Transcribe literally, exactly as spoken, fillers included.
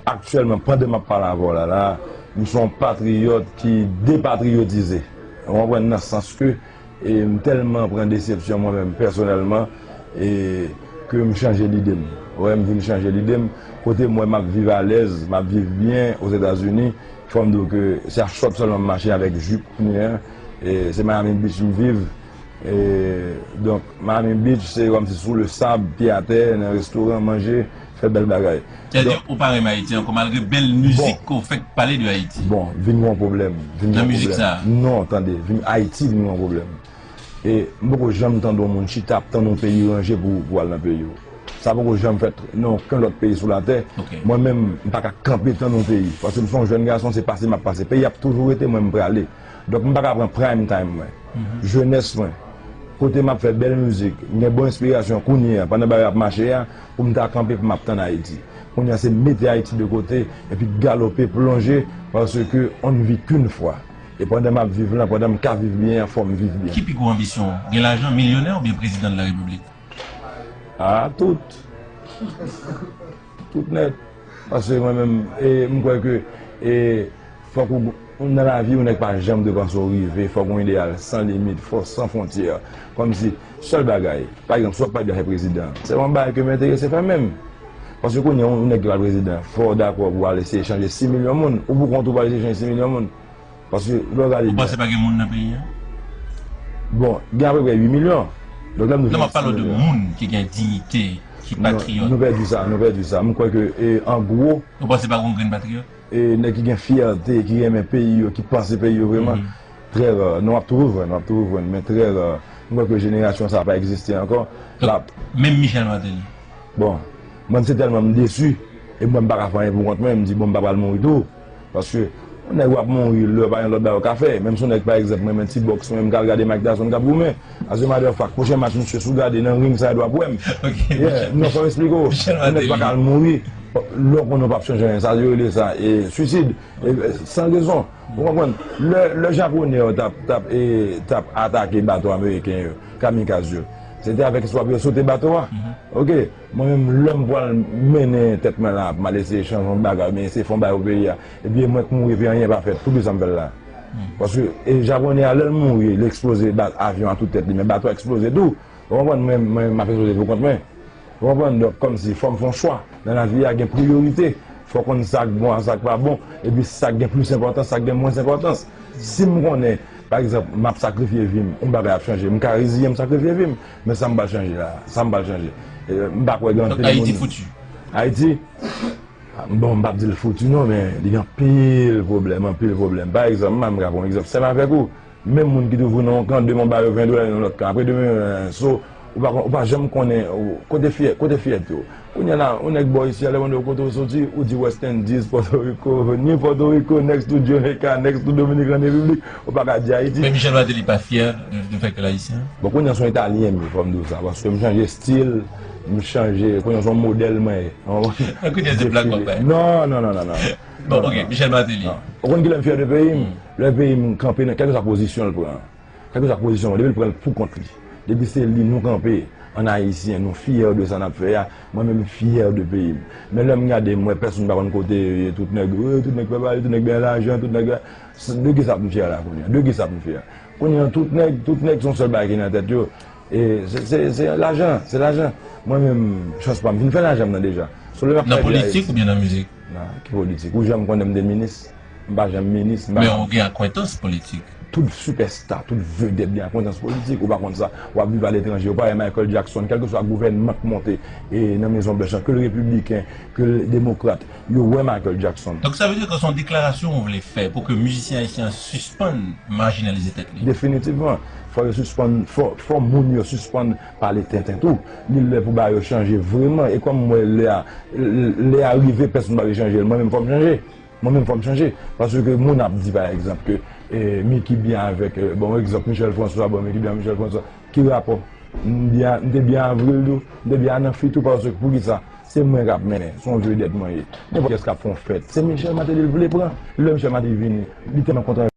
Aktyèlman, pandan m ap pale avè w la, la, m se yon patriyòt ki depatriyotize. Ou konprann? Nan sans ke, e, m tèlman pran desepsyon mwen menm pèsonèlman, e, ke m chanje lide m. Ou wè, m vin chanje lide m. Kote m wè m ap viv alèz, m ap viv byen Ozetazini, fò m di w ke se ak chòt sèlman m mache avèk jip kounye a. E, se Miami Beach m viv. E, donk, Miami Beach, se kòmsi sou le sab, pye atè, nan restoran, manje, fè bèl bagay. Sètadi, ou pa renmen Ayiti ankò, malgre bèl mizik ke w fèk pale de Ayiti. Bon, vin gen yon pwoblèm. Vin gen yon pwoblèm. Nan mizik sa a? Non, tande, vin, Ayiti vin gen yon pwoblèm. E m poko janm tande yon moun chita ap tann yon peyi ranje pou, pou al nan peyi w. Sa poko janm fèt nan okenn lòt peyi sou latè. Ok. Mwen menm, m pa ka kanpe tann yon peyi. Paske m se yon jèn gason, se pase m ap pase. Peyi ap toujou rete, mwen m prale. Donk m pa ka pran prime time mwen. Jenès mwen. Kote m ap fè bèl mizik, m gen bon enspirasyon kounye a, pandan bagay ap mache a, pou m ta kanpe pou m ap tann Ayiti. Kounye a se mete Ayiti de kote, epi galope, plonje, paske on ne vit qu'une fois. E pandan m ap viv lan, pandan m ka viv byen an, fò m viv byen. Ki pi gwo anbisyon w? Gen lajan, milyonè oubyen prezidan de la repiblik? A, tout. Tout nèt. Paske mwen menm, e, m kwè ke, e, fòk ou, ou nan lavi, ou nèk pa janm dwe panse ou rive, fòk ou ideyal san limit, fò, san fwontyè. Kòmsi, sèl bagay, pa egzanp, si w ap pale de afè prezidan, se yon bagay ke m enterese fè menm. Paske kounye a, yon nèg ki pral prezidan, fò w dakò pou w al eseye chanje sis milyon moun, ou pou kont ou pral eseye chanje sis milyon moun. Paske, lè w gade byen. Ou panse pa gen moun nan peyi a? Bon, gen apeprè uit milyon. Donk, lè m di... Non, m ap pale w de moun ki gen diyite, ki patriyòt. Nou pèdi sa, nou pèdi sa. M kwè ke, e, an gwo... Ou panse pa gen yon grenn patriyòt? E, nèg ki gen fyète, ki renmen peyi yo, ki panse peyi yo vrèman, trè ra. Nou ap toujou jwenn, nou ap toujou jwenn, men trè ra. M kwè ke jenerasyon sa a pa egziste ankò. Donk, menm Michel Martelly? Bon, mwen se tèlman m desi, e mwen m pa ka fè anyen pou kont mwen, m di bon, m pa pral mouri tou. Paske, yon nèg w ap mouri, lè pa gen lòt bagay ou ka fè. Menm si yon nèg, pa egzanp, mwen renmen ti bòks, mwen menm m ka al gade Mike Tyson k ap goumen. As a matter of fact, pwochen match misye, si w gade nan ring sa, w ap wè m. Ok, yeah, non, fò m eksplike w. Yon nèg pa ka al mouri, lè w konnen w p ap chanje anyen. Sa yo rele sa, e, swisid. E, e, san rezon. Ou konprann? Lè, lè Japonè yo t ap, t ap, e, t ap atake bato ameriken yo, kamikaz yo, se te avèk espwa pou yo sote bato a. Ok, mwen menm, lè m pral mennen tèt mwen la, m al eseye chanje yon bagay, oubyen eseye fè yon bagay pou peyi a, epi e mwen k mouri, epi anyen pa fèt, poukisa m fè l la? Paske, e, Japonè a, lè l mouri, l eksploze ba-, avyon an tout tèt li, men bato a eksploze tou. Ou konprann? Mwen, mwen, m ap ekspoze pou kont mwen. Ou konprann? Donk, kòmsi, fò m fè yon chwa. Nan lavi a, gen priyorite. Fò w konn sa k bon ak sa k pa bon. Epi sa k gen plis enpòtans, sa k gen mwens enpòtans. Si m konnen, pa egzanp, m ap sakrifye vi m, yon bagay ap chanje, m ka reziyen m sakrifye vi m. Men sa m pral chanje la? Sa m pral chanje? E, m pa kwè gen anpil moun. Donk, Ayiti fouti? Ayiti? Bon, m p ap di l fouti non, men li gen anpil pwoblèm, anpil pwoblèm. Pa egzanp, m ka pran yon egzanp senp avèk ou. Menm moun ki toujou nan yon kan, demen w ba yo ven dola, nan lòt kan. Apre demen, so, ou pa, ou pa janm konnen, ou, kote fyè, kote fyète w? Kounye a la, yon nèg bò isi a, lè mande w kote w soti, ou di West Indies, Pòtoriko, ni Pòtoriko, next to Jamaica, next to Dominican Republic, ou pa ka di Ayiti. Men Michel Martelly pa fyè de, de fèt ke l ayisyen? Bon, kounye a se yon Italyen m ye, fò m di w sa, paske m chanje estil, m chanje, kounye a se yon modèl mwen ye. Kounye a se blak w ap bay. Non, non, non, non, non. Bon, ok, Michel Martelly. Ou konn kilè m fyè de peyi m? Lè peyi m kanpe nan kèlkeswa pozisyon l pran. Kèlkeswa pozisyon, depi l pran l pou kont li. Depi se li nou kanpe, an Ayisyen, nou fyè de sa n ap fè a, mwen menm m fyè de peyi m. Men lè m gade, m wè pèsonn pa konn kote yo ye, tout nèg, wi, tout nèg fè bagay, tout nèg gen lajan, tout nèg, de kisa pou m fyè la kounye a? De kisa pou m fyè? Kounye a, tout nèg, tout nèg se yon sèl bagay ki nan tèt yo. E se, se, se lajan, se lajan. Mwen menm, chans pa m, m fin fè lajan m nan deja. So, lè m ap fè de Ayiti. Nan politik oubyen nan mizik? Nan, ki politik? Ou janm konnen m te minis? M pa janm minis, m pa janm... Men ou gen akwentans politik. Tout sipèsta, tout vedèt gen akwentans politik, ou pa konn sa. W ap viv aletranje, ou parèy Michael Jackson, kèlkeswa gouvènman k monte, e nan Mezon Blanch lan, ke l repibliken, ke l demokrat, yo wè Michael Jackson. Donk, sa vle di ke se yon deklarasyon ou vle fè pou ke mizisyen ayisyen an sispann majinalize tèt li? Definitivman. Fò yo sispann, fò, fò moun yo sispann pale tenten tou. Li lè pou bagay yo chanje vrèman. E kòm m wè lè a, lè a rive, pèsonn pa vle chanje l. Mwen menm, fò m chanje. Mwen menm, fò m chanje. Paske moun ap di, pa egzanp, ke, e, Mickey byen avèk, e, bon, egzanp, Michel François, bon, Mickey byen avèk Michel François. Ki rapò? M byen, m te byen avè l tou, m te byen nan fi tou, paske poukisa? Se mwen k ap mennen, se yon vedèt mwen ye. Nenpòt kiyès k ap fè yon fèt, se Michel Martelly l vle pran. Lè Michel Martelly vini, li tèlman kontan.